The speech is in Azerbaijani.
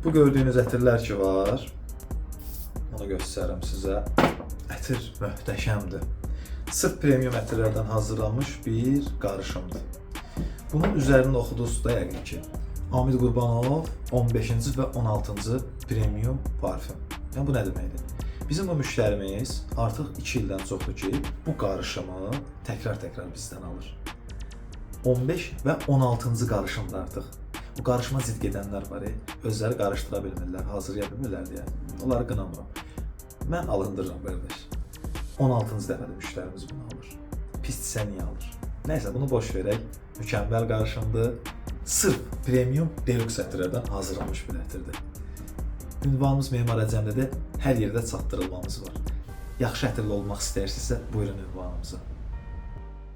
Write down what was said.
Bu gördüyünüz ətirlər ki var. Onu göstərirəm sizə. Ətir möhtəşəmdir. Sırf premium ətirlərdən hazırlanmış bir qarışımdır. Bunun üzərində oxudunuz da yəqin ki, Amid Qurbanov 15-ci və 16-cı premium parfüm. Yəni bu nə deməkdir? Bizim bu müştərimiz artıq 2 ildən çoxdur ki, bu qarışımı təkrar-təkrar bizdən alır. 15 və 16-cı qarışımdır artıq. Bu qarışıma zid gedənlər var, özləri qarışdıra bilmirlər, hazırlaya bilmirlər deyə. Onları qınamıram. Mən alındırıram qardaş. 16-cı dəfədir müştərimiz bunu alır. Pisdirsə niyə alır? Nəysə bunu boş verək. Mükəmməl qarışımdır. Sırf premium deluxe ətirlərdən hazırlanmış bir ətirdir. Ünvanımız Memar Əcəmdədir. Hər yerdə çatdırılmamız var. Yaxşı ətirli olmaq istəyirsinizsə, buyurun ünvanımıza.